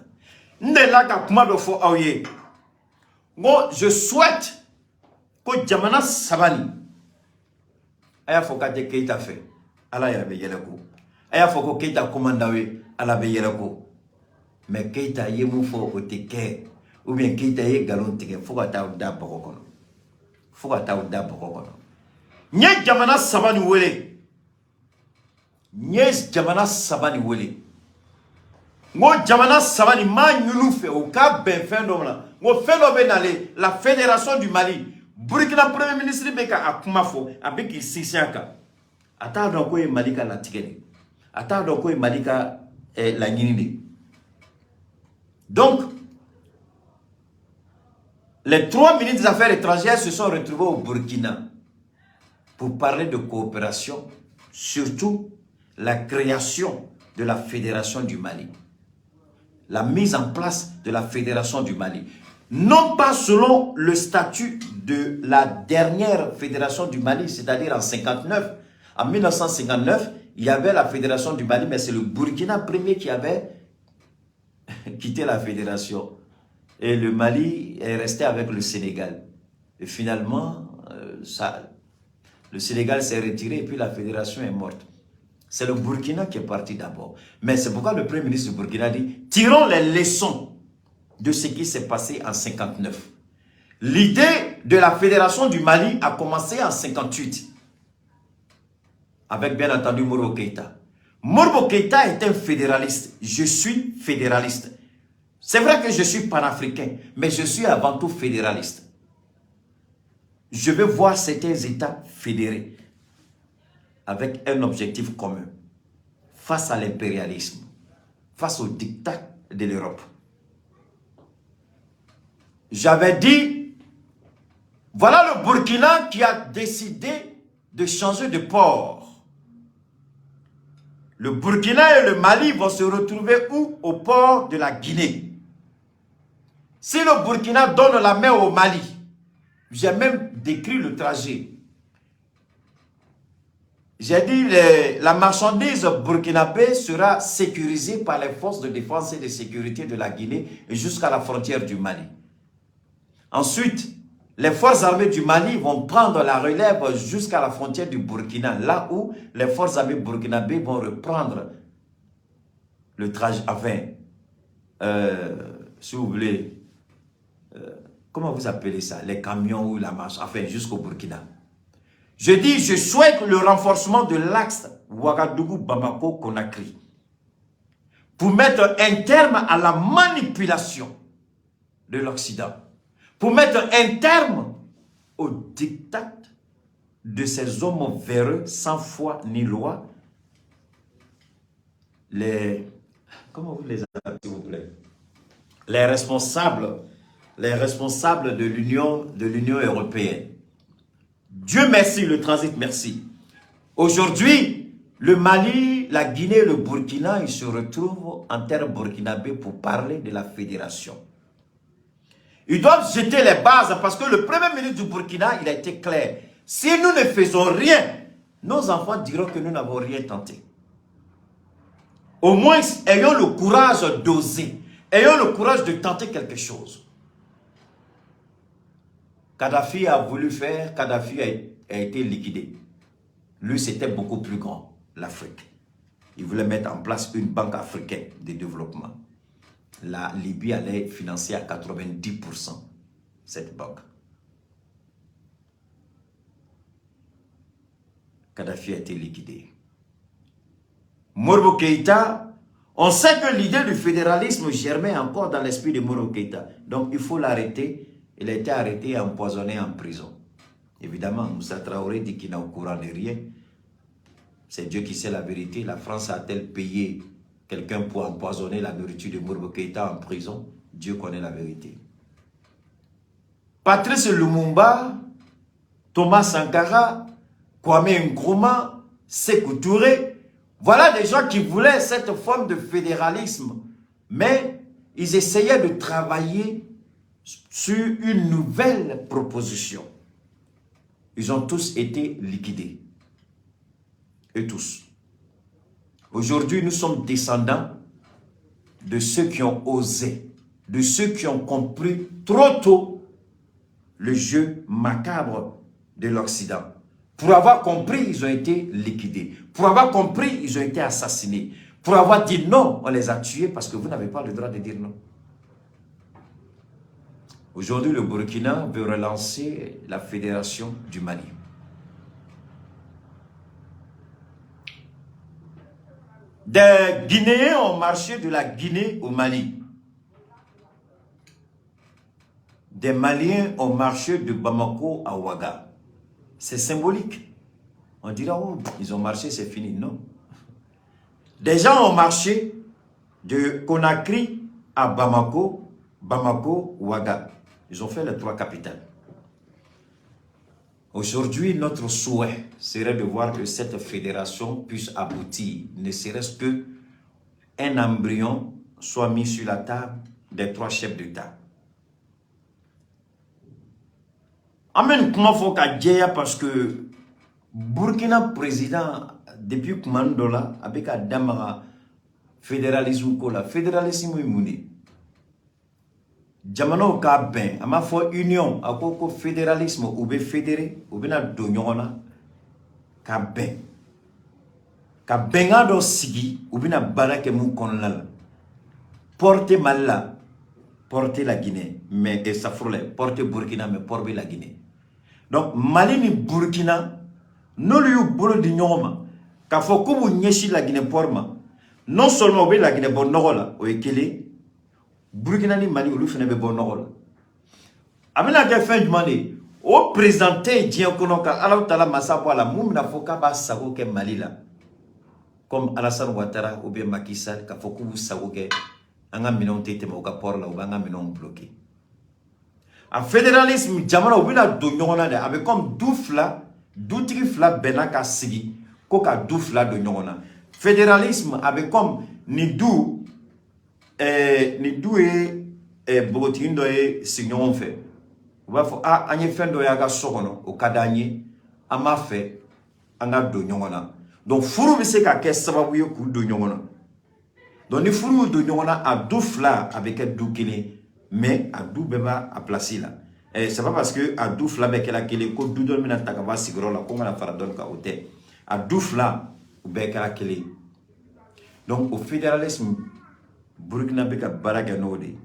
N delila ka kuma dɔ fɔ aw ye, n ko je souhaite ko jamana saba nin, a y'a fɔ k'a tɛ Keyita fɛ, Ala yɛrɛ bɛ yɛlɛ ko. A y'a fɔ ko Keyita ko man d'aw ye, Ala bɛ yɛlɛ ko. Mais Keyita ye mun fɔ, o tɛ kɛ, ou bien Keyita ye nkalon tigɛ fo ka taa da bɔgɔ kɔnɔ, fo ka taa da bɔgɔ kɔnɔ. N ye jamana saba nin wele, n ye jamana saba nin wele, n ko jamana saba nin m'a ɲini u fɛ u ka bɛn fɛn dɔ la. N ko fɛn dɔ bɛ nalen, la Fédération du Mali. Burkina Premier ministre bɛ ka a kuma fɔ, a bɛ k'i sinsin a kan. A t'a dɔn k'o ye Mali ka latigɛ de, a t'a dɔn k'o ye Mali ka laɲini de. Donc les trois ministres des Affaires étrangères se sont retrouvés au Burkina pour parler de coopération, surtout la création de la Fédération du Mali. La mise en place de la Fédération du Mali. Non pas selon le statut de la dernière Fédération du Mali, c'est-à-dire en 59. En 1959, il y avait la Fédération du Mali, mais c'est le Burkina premier qui avait quitté la fédération. Et le Mali est resté avec le Sénégal. Et finalement, le Sénégal s'est retiré et puis la fédération est morte. C'est le Burkina qui est parti d'abord. Mais c'est pourquoi le Premier ministre du Burkina dit: tirons les leçons de ce qui s'est passé en 59. L'idée de la fédération du Mali a commencé en 58, avec bien entendu Modibo Keïta. Modibo Keïta est un fédéraliste. Je suis fédéraliste. C'est vrai que je suis panafricain, mais je suis avant tout fédéraliste. Je veux voir certains États fédérés avec un objectif commun face à l'impérialisme, face au diktat de l'Europe. J'avais dit Voilà le Burkina qui a décidé de changer de port. Le Burkina et le Mali vont se retrouver où? Au port de la Guinée. Si le Burkina donne la main au Mali, j'ai même décrit le trajet. J'ai dit la marchandise burkinabé sera sécurisée par les forces de défense et de sécurité de la Guinée jusqu'à la frontière du Mali. Ensuite, les forces armées du Mali vont prendre la relève jusqu'à la frontière du Burkina, là où les forces armées burkinabées vont reprendre le trajet, enfin, si vous voulez, comment vous appelez ça, les camions ou la marche, enfin, jusqu'au Burkina. Je dis, je souhaite le renforcement de l'axe Ouagadougou-Bamako-Conakry pour mettre un terme à la manipulation de l'Occident, pour mettre un terme au diktat de ces hommes véreux, sans foi ni loi, les, comment vous les appelez, s'il vous plaît, les responsables de l'Union européenne. Dieu merci, le transit, merci. Aujourd'hui, le Mali, la Guinée, le Burkina, ils se retrouvent en terre burkinabé pour parler de la fédération. Ils doivent jeter les bases parce que le premier ministre du Burkina, il a été clair. Si nous ne faisons rien, nos enfants diront que nous n'avons rien tenté. Au moins, ayons le courage d'oser. Ayons le courage de tenter quelque chose. Kadhafi a voulu faire, Kadhafi a été liquidé. Lui, c'était beaucoup plus grand, l'Afrique. Il voulait mettre en place une banque africaine de développement. La Libye allait financer à 90% cette banque. Kadhafi a été liquidé. Modibo Keïta, on sait que l'idée du fédéralisme germait encore dans l'esprit de Modibo Keïta. Donc il faut l'arrêter. Il a été arrêté et empoisonné en prison. Évidemment, Moussa Traoré dit qu'il n'a au courant de rien. C'est Dieu qui sait la vérité. La France a-t-elle payé quelqu'un pour empoisonner la nourriture de Modibo Keïta en prison? Dieu connaît la vérité. Patrice Lumumba, Thomas Sankara, Kwame Nkrumah, Sékou Touré, voilà des gens qui voulaient cette forme de fédéralisme. Mais ils essayaient de travailler sur une nouvelle proposition. Ils ont tous été liquidés. Eux tous. Aujourd'hui, nous sommes descendants de ceux qui ont osé, de ceux qui ont compris trop tôt le jeu macabre de l'Occident. Pour avoir compris, ils ont été liquidés. Pour avoir compris, ils ont été assassinés. Pour avoir dit non, on les a tués parce que vous n'avez pas le droit de dire non. Aujourd'hui, le Burkina veut relancer la fédération du Mali. Des Guinéens ont marché de la Guinée au Mali. Des Maliens ont marché de Bamako à Ouaga. C'est symbolique. On dira, oh, ils ont marché, c'est fini. Non. Des gens ont marché de Conakry à Bamako, Bamako, Ouaga. Ils ont fait les trois capitales. Aujourd'hui, notre souhait serait de voir que cette fédération puisse aboutir, ne serait-ce que un embryon soit mis sur la table des trois chefs d'État. Amen, comment faut qu'à parce que Burkina président, depuis Koumandola, avec Adamara, fédéralisme, fédéralisme, il jamanaw ka bɛn a m'a fɔ union a ko ko fédéralisme u bɛ fédéré u bɛna don ɲɔgɔn na ka bɛn ka bɛnkan dɔ sigi u bɛna baara kɛ mun kɔnɔna la porte Mali la porte la Guinée mais et safurulɛ porte Burkina mais porte la Guinée. Donc Mali ni Burkina n'olu y'u bolo di ɲɔgɔn ma k'a fɔ k'u b'u ɲɛsin la Guinée port ma, non seulement u bɛ la Guinée bɔ nɔgɔ la, o ye kelen. Burkina ni Mali olu fana bɛ bɔ nɔgɔ la. A bɛna kɛ fɛn jumɛn de ye? O président tɛ yen diɲɛ kɔnɔ ka Alahu taala masa bɔ a la mun bɛna fɔ k'a b'a sago kɛ Mali la comme Alassane Ouattara ou bien Macky Sall k'a fɔ k'u b'u sago kɛ an ka minɛnw tɛ tɛmɛ u ka port la, u b'an ka minɛnw bloquer. A fédéralisme, jamana u bɛna don ɲɔgɔn na dɛ. A bɛ comme du fila, dutigi fila bɛnna ka sigi ko ka du fila don ɲɔgɔn na. Fédéralisme, a bɛ comme nin du, nin du ye npogotiginin dɔ ye sigiɲɔgɔn fɛ, u b'a fɔ: a an ye fɛn dɔ y'a ka so kɔnɔ, o ka d'an ye, an b'a fɛ an ka don ɲɔgɔn na. Donc furu bɛ se ka kɛ sababu ye k'u don ɲɔgɔn na. Donc ni furu y'u don ɲɔgɔn na, a du fila a bɛ kɛ du kelen, mais a du bɛɛ b'a a place la. C'est pas parce que a du fila bɛɛ kɛra kelen ko du dɔ bɛna ta ka bɔ a sigiyɔrɔ la ko n kana fara dɔ kan, o tɛ. A du fila u bɛɛ kɛra kelen. Donc o fédéralisme, Burukina bɛ ka baara kɛ n'o de ye.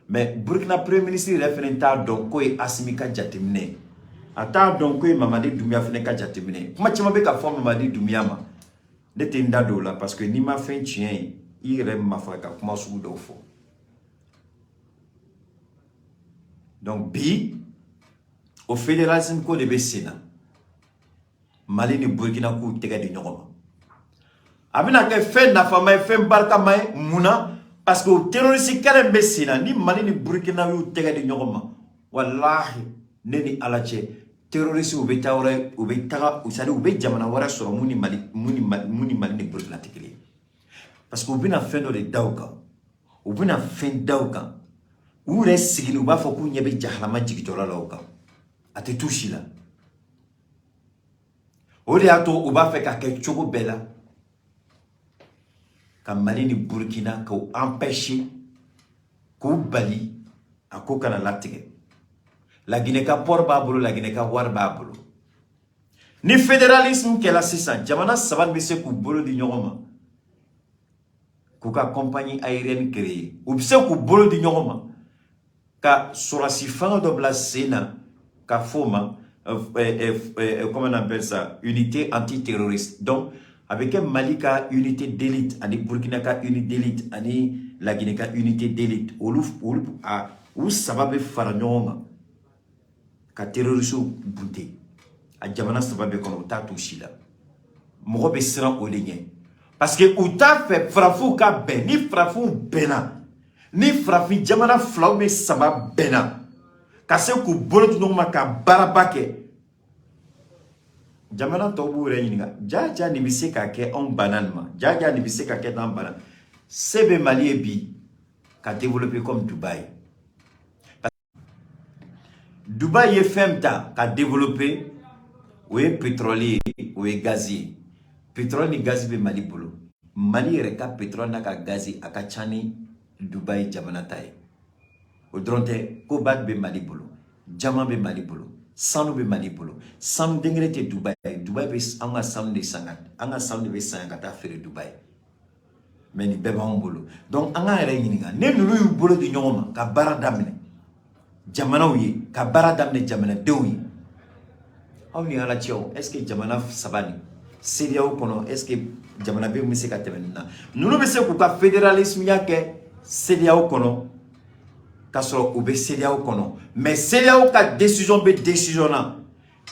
Mais Burukina premier ministre yɛrɛ fɛnɛ t'a dɔn k'o ye Asimi ka jateminɛ ye, a t'a dɔn k'o ye Mamadi Doumbouya fɛnɛ ka jateminɛ ye. Kuma caman bɛ ka fɔ Mamadi Doumbouya ma, ne tɛ n da don o la, parce que n'i ma fɛn tiɲɛ ye, i yɛrɛ ma faga ka kuma sugu dɔw fɔ. Donc bi, o fédéralisme ko de bɛ sen na. Mali ni Burukina k'u tɛgɛ di ɲɔgɔn ma, a bɛna kɛ fɛn nafama ye, fɛn barikama ye. Mun na? Parce que o terroriste kɛlɛ bɛ sen na. Ni Mali ni Burukina y'u tɛgɛ di ɲɔgɔn ma, walahi, ne ni Ala cɛ, terroriste u bɛ taa wɛrɛ, u bɛ taga, c'est à dire u bɛ jamana wɛrɛ sɔrɔ mun ni Mali ni Burukina tɛ kelen ye, parce que u bɛna fɛn dɔ de da u kan, u bɛna fɛn da u kan, u yɛrɛ sigilen u b'a fɔ k'u ɲɛ bɛ jahalama jigintɔla la u kan, a tɛ t'u si la. O de y'a to u b'a fɛ ka kɛ cogo bɛɛ la ka Mali ni Burukina k'u empêcher, k'u bali a ko kana latigɛ. Laginɛ ka port b'a bolo, Laginɛ ka wari b'a bolo. Ni fédéralisme kɛla sisan, jamana saba bɛ se k'u bolo di ɲɔgɔn ma k'u ka compagnie aérienne créer, u bɛ se k'u bolo di ɲɔgɔn ma ka sɔrɔsi fanga dɔ bila sen na ka fɔ o ma, comment on appelle ça, unité antiterroriste. Donc a bɛ kɛ Mali ka unité d'élite ani Burkina ka unité d'élite ani Laginɛ ka unité d'élite, olu a u saba bɛ fara ɲɔgɔn kan ka terroriste bunte a jamana saba bɛɛ kɔnɔ. U t'a t'u si la, mɔgɔ bɛ siran o de ɲɛ, parce que u t'a fɛ farafinw ka bɛn. Ni farafinw bɛnna, ni farafin jamana filaw bɛ saba bɛnna ka se k'u bolo di ɲɔgɔn ma ka baaraba kɛ, jamana tɔw b'u yɛrɛ ɲininka: ja ja nin bɛ se ka kɛ, anw banna nin ma, ja ja nin bɛ se ka kɛ, t'an banna. Se bɛ Mali ye bi ka développer comme Dubaï. Dubaï ye fɛn ta ka développer, o ye pétrole ye, o ye gazi ye. Pétrole ni gazi bɛ Mali bolo. Mali yɛrɛ ka pétrole n'a ka gazi a ka ca ni Dubaï jamana ta ye. O dɔrɔn tɛ, cobalt bɛ Mali bolo, diamant bɛ Mali bolo, sanu bɛ Mali bolo. Sanu den kelen tɛ Dubaï. Dubaï bɛ an ka sanu de san, an ka sanu de bɛ san ka taa feere Dubaï. Mais nin bɛɛ b'anw bolo. Donc an k'an yɛrɛ ɲininka, ne ninnu y'u bolo di ɲɔgɔn ma ka baara daminɛ jamanaw ye, ka baara daminɛ jamanadenw ye, aw ni Ala cɛ o, est ce que jamana saba nin CEDEAO kɔnɔ, est ce que jamana bɛ se ka tɛmɛ nin na? Ninnu bɛ se k'u ka fédéralisme ya kɛ CEDEAO kɔnɔ k'a sɔrɔ u bɛ CEDEAO kɔnɔ, mais CEDEAO ka décision bɛ décision na,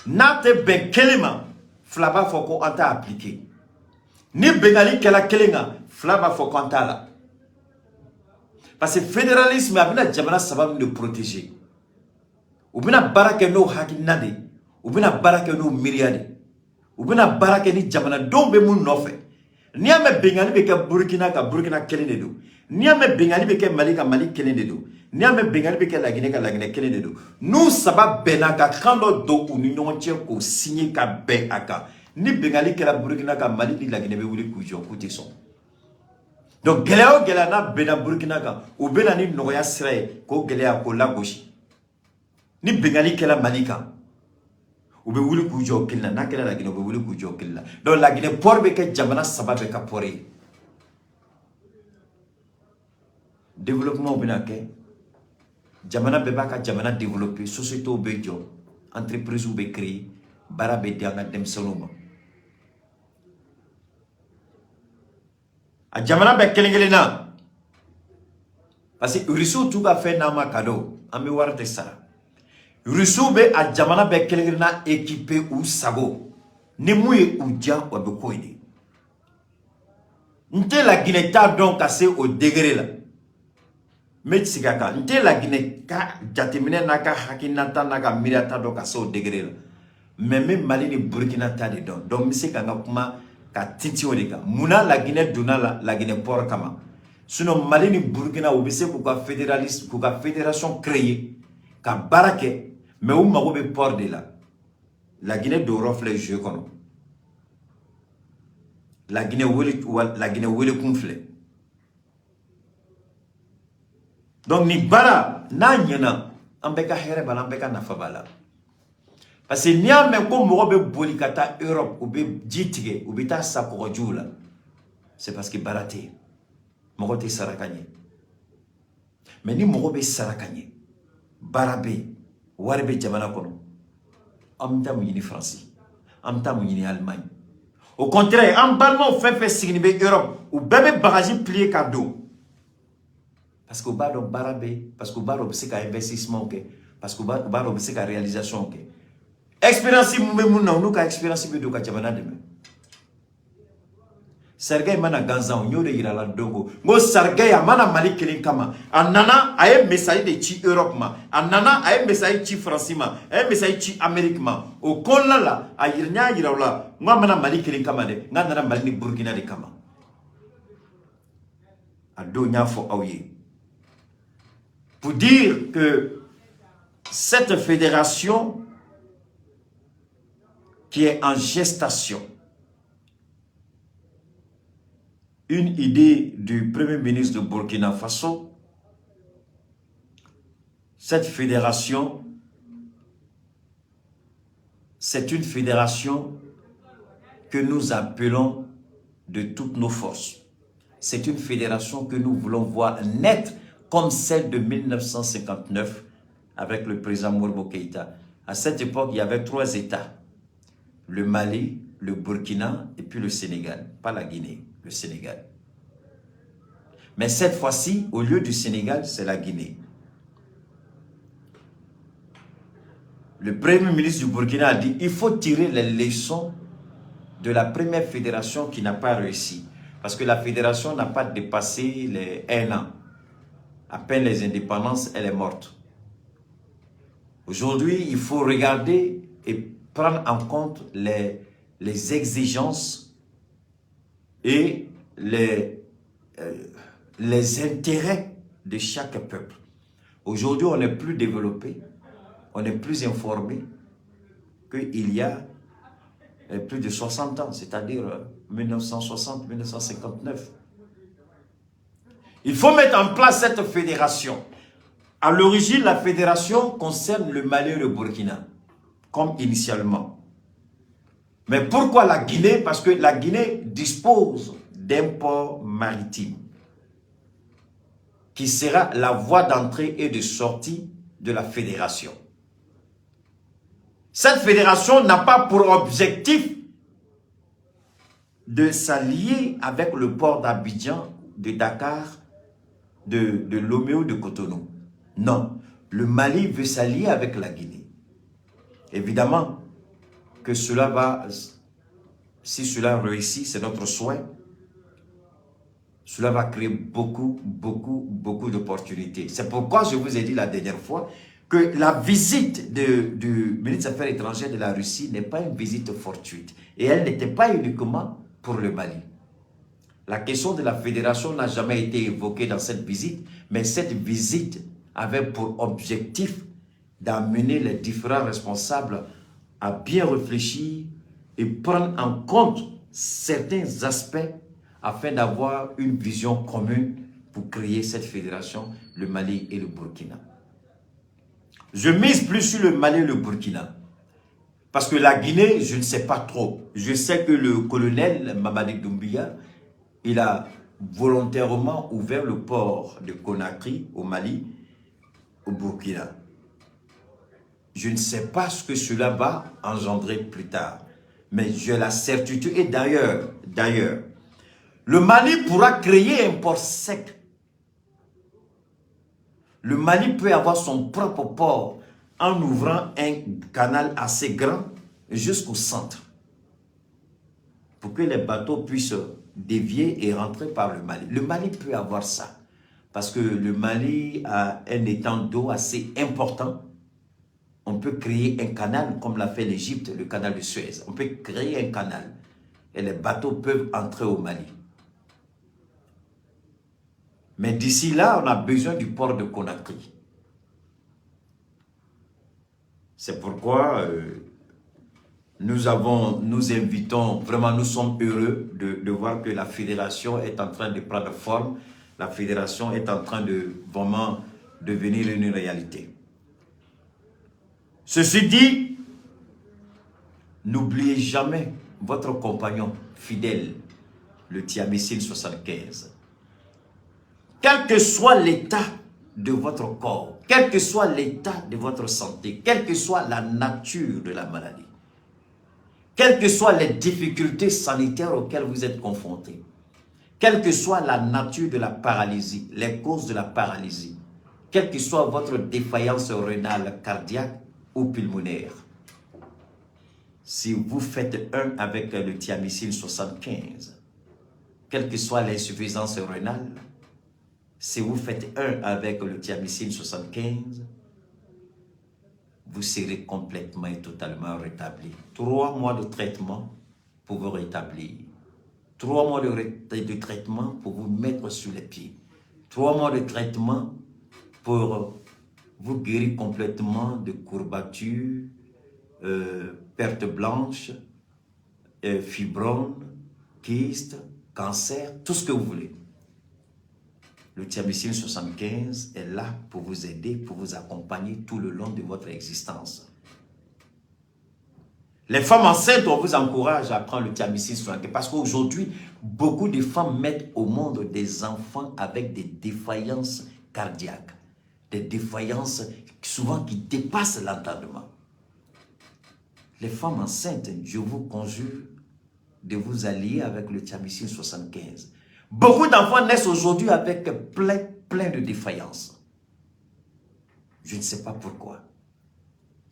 n'a tɛ bɛn kelen ma, fila b'a fɔ ko an t'a appliquer. Ni bɛnkanni kɛla kelen kan, fila b'a fɔ ko an t'a la, parce que fédéralisme a bɛna jamana saba min de protéger, u bɛna baara kɛ n'o hakilina de ye, u bɛna baara kɛ n'o miiriya de ye, u bɛna baara kɛ ni jamanadenw bɛ mun nɔfɛ. N'i y'a mɛn bɛnkanni bɛ kɛ Burukina kan, Burukina kelen de don. N'i y'a mɛn bɛnkanni bɛ kɛ Mali kan, Mali kelen de don. N'i y'a mɛn bɛnkanni bɛ kɛ Laginɛ kan, Laginɛ kelen de don. N'u saba bɛnna ka kan dɔ don u ni ɲɔgɔn cɛ k'o signer ka bɛn a kan, ni bɛnkanni kɛra Burukina kan, Mali ni Laginɛ bɛ wuli k'u jɔ k'u tɛ sɔn. Donc gɛlɛya o gɛlɛya n'a bɛnna Burukina kan, u bɛ na ni nɔgɔya sira ye k'o gɛlɛya k'o lagosi. Ni bɛnkanni kɛra Mali kan, u bɛ wuli k'u jɔ kelen na. N'a kɛra Laginɛ, u bɛ wuli k'u jɔ kelen na. Donc Laginɛ port bɛ kɛ jamana saba bɛɛ ka port ye. Développement bɛna kɛ, jamana bɛɛ b'a ka jamana développer, sociétés bɛ jɔ, entreprises bɛ créer, baara bɛ di an ka denmisɛnninw ma a jamana bɛɛ kelen kelen na, parce que Rusiw t'u ka fɛn d'an ma cadeau, an bɛ wari de sara. Rusiw bɛ a jamana bɛɛ kelen kelen na équipé u sago ni mun ye u diya, o bɛ ko in de. N tɛ Laginɛ t'a dɔn ka se o degré la. N bɛ segin a kan, n tɛ Laginɛ ka jateminɛ n'a ka hakilinata n'a ka miiriyata dɔn ka se o degré la, mais n bɛ Mali ni Burukina ta de dɔn. Donc n bɛ se ka n ka kuma ka tintin o de kan. Munna Laginɛ donna la? Laginɛ port kama. Sinon Mali ni Burukina, u bɛ se k'u ka fédéralisme, k'u ka fédération créer ka baara kɛ, mais u mago bɛ port de la. Laginɛ donyɔrɔ filɛ jeu kɔnɔ. Laginɛ wele, Laginɛ welekun filɛ. Donc nin baara n'a ɲɛna, an bɛɛ ka hɛrɛ b'a la, an bɛɛ ka nafa b'a la. Parce que n'i y'a mɛn ko mɔgɔ bɛ boli ka taa Europe, u bɛ ji tigɛ, u bɛ taa sa kɔgɔjiw la, c'est parce que baara tɛ yen, mɔgɔ tɛ sara ka ɲɛ. Mais ni mɔgɔ bɛ sara ka ɲɛ, baara bɛ yen, wari bɛ jamana kɔnɔ, an bɛ taa mun ɲini Faransi? An bɛ taa mun ɲini Allemagne? Au contraire, an balimaw fɛn fɛn sigilen bɛ Europe, u bɛɛ bɛ bagages plier ka don, parce que u b'a dɔn baara bɛ yen, parce que u b'a dɔn u bɛ se ka investissement kɛ, parce que u b'a dɔn u bɛ se ka réalisation kɛ. Expérience mun bɛ mun na, u n'u ka expérience bɛ don ka jamana dɛmɛ. Sergei mana gansan, n y'o de yira la don ko n ko Sergei a mana Mali kelen kama, a nana, a ye message de ci Europe ma, a nana, a ye message ci Faransi ma, a ye message ci Amérique ma. O kɔnɔna la, a yira, n y'a yira u la, n ko a mana Mali kelen kama dɛ, n k'a nana Mali ni Burukina de kama. A don n y'a fɔ aw ye, pour dire que cette fédération qui est en gestation, une idée du Premier ministre de Burkina Faso, cette fédération, c'est une fédération que nous appelons de toutes nos forces. C'est une fédération que nous voulons voir naître comme celle de 1959 avec le président Modibo Keïta. À cette époque, il y avait 3 États. Le Mali, le Burkina et puis le Sénégal. Pas la Guinée, le Sénégal. Mais cette fois-ci, au lieu du Sénégal, c'est la Guinée. Le premier ministre du Burkina a dit, il faut tirer les leçons de la première fédération qui n'a pas réussi. Parce que la fédération n'a pas dépassé les 1 an. À peine les indépendances, elle est morte. Aujourd'hui, il faut regarder et prendre en compte les exigences et les intérêts de chaque peuple. Aujourd'hui, on est plus développé, on est plus informé qu'il y a plus de 60 ans, c'est-à-dire 1960, 1959. Il faut mettre en place cette fédération. À l'origine, la fédération concerne le Mali et le Burkina, comme initialement. Mais pourquoi la Guinée? Parce que la Guinée dispose d'un port maritime qui sera la voie d'entrée et de sortie de la fédération. Cette fédération n'a pas pour objectif de s'allier avec le port d'Abidjan, de Dakar, de Lomé ou de Cotonou. Non, le Mali veut s'allier avec la Guinée. Évidemment que cela va, si cela réussit, c'est notre souhait, cela va créer beaucoup, beaucoup, beaucoup d'opportunités. C'est pourquoi je vous ai dit la dernière fois que la visite du ministre des Affaires étrangères de la Russie n'est pas une visite fortuite. Et elle n'était pas uniquement pour le Mali. La question de la fédération n'a jamais été évoquée dans cette visite, mais cette visite avait pour objectif d'amener les différents responsables à bien réfléchir et prendre en compte certains aspects afin d'avoir une vision commune pour créer cette fédération, le Mali et le Burkina. Je mise plus sur le Mali et le Burkina. Parce que la Guinée, je ne sais pas trop. Je sais que le colonel Mamadi Doumbouya, il a volontairement ouvert le port de Conakry au Mali, au Burkina. Je ne sais pas ce que cela va engendrer plus tard. Mais j'ai la certitude, et d'ailleurs, le Mali pourra créer un port sec. Le Mali peut avoir son propre port en ouvrant un canal assez grand jusqu'au centre pour que les bateaux puissent dévier et rentrer par le Mali. Le Mali peut avoir ça. Parce que le Mali a un étang d'eau assez important. On peut créer un canal, comme l'a fait l'Égypte, le canal de Suez. On peut créer un canal et les bateaux peuvent entrer au Mali. Mais d'ici là, on a besoin du port de Conakry. C'est pourquoi nous invitons, vraiment nous sommes heureux de voir que la fédération est en train de prendre forme. La fédération est en train de vraiment devenir une réalité. Ceci dit, n'oubliez jamais votre compagnon fidèle, le Thiamicine 75. Quel que soit l'état de votre corps, quel que soit l'état de votre santé, quelle que soit la nature de la maladie, quelles que soient les difficultés sanitaires auxquelles vous êtes confrontés, quelle que soit la nature de la paralysie, les causes de la paralysie, quelle que soit votre défaillance rénale, cardiaque ou pulmonaire, si vous faites un avec le Thiamicine 75, quelle que soit l'insuffisance rénale, si vous faites un avec le Thiamicine 75, vous serez complètement et totalement rétabli. 3 mois de traitement pour vous rétablir. 3 mois de traitement pour vous mettre sur les pieds. 3 mois de traitement pour vous guérir complètement de courbatures, perte blanche, fibrome, kyste, cancer, tout ce que vous voulez. Le Thiamicine 75 est là pour vous aider, pour vous accompagner tout le long de votre existence. Les femmes enceintes, on vous encourage à prendre le Thiamicine 75 parce qu'aujourd'hui, beaucoup de femmes mettent au monde des enfants avec des défaillances cardiaques, des défaillances souvent qui dépassent l'entendement. Les femmes enceintes, je vous conjure de vous allier avec le Thiamicine 75. Beaucoup d'enfants naissent aujourd'hui avec plein de défaillances. Je ne sais pas pourquoi.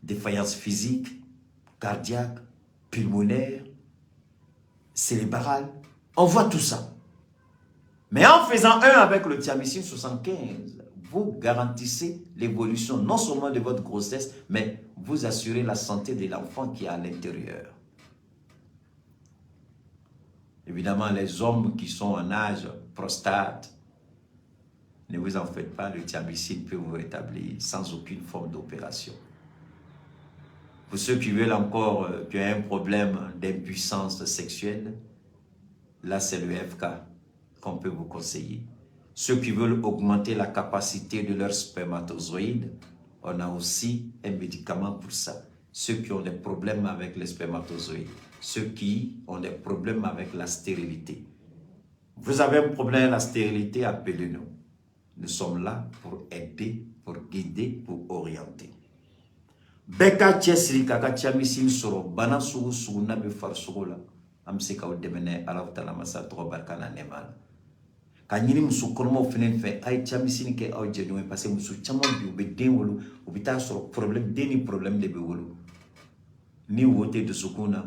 Défaillances physiques, cardiaques, pulmonaires, cérébrales. On voit tout ça. Mais en faisant un avec le Thiamicine 75, vous garantissez l'évolution non seulement de votre grossesse, mais vous assurez la santé de l'enfant qui est à l'intérieur. Évidemment, les hommes qui sont en âge prostate, ne vous en faites pas, le Thiamicine peut vous rétablir sans aucune forme d'opération. Pour ceux qui veulent encore, qui ont un problème d'impuissance sexuelle, là c'est le FK qu'on peut vous conseiller. Ceux qui veulent augmenter la capacité de leurs spermatozoïdes, on a aussi un médicament pour ça. Ceux qui ont des problèmes avec les spermatozoïdes, ceux qui ont des problèmes avec la stérilité. Vous avez un problème avec la stérilité, appelez-nous. Nous sommes là pour aider, pour guider, pour orienter. Bɛɛ k'a cɛsiri k'a ka Thiamicine sɔrɔ bana sugu sugu n'a bɛ farisogo la, an bɛ se k'aw dɛmɛ n'a ye Alahu taala masa tɔgɔ barika n'a nɛɛma la. Ka ɲini muso kɔnɔmaw fɛnɛ fɛ, a ye Thiamicine kɛ aw jɛɲɔgɔn ye parce que muso caman bi u bɛ den wolo, u bɛ taa sɔrɔ problème, den ni problème de bɛ wolo. Ni wo tɛ dusukun na,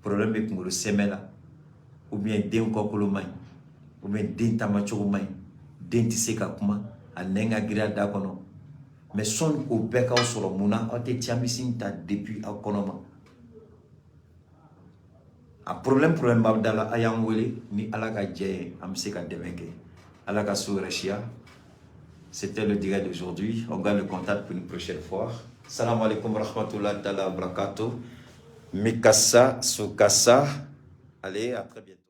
problème bɛ kunkolo sɛmɛ la, ou bien den kɔkolo man ɲi, ou bien den taamacogo man ɲi, den tɛ se ka kuma, a nɛn ka girin a da kɔnɔ. Mais sɔnni k'o bɛɛ k'aw sɔrɔ, mun na aw tɛ Thiamicine ta depuis aw kɔnɔ ma? A problème b'aw da la, a y'an wele ni Ala ka jɛ ye, an bɛ se ka dɛmɛ kɛ. Ala ka so yɛrɛ siya. C'était le direct d'aujourd'hui. On garde le contact pour une prochaine fois. Salam alaikum warahmatullahi ta'ala wa barakatuh. Mikasa, Sukasa. Allez, à très bientôt.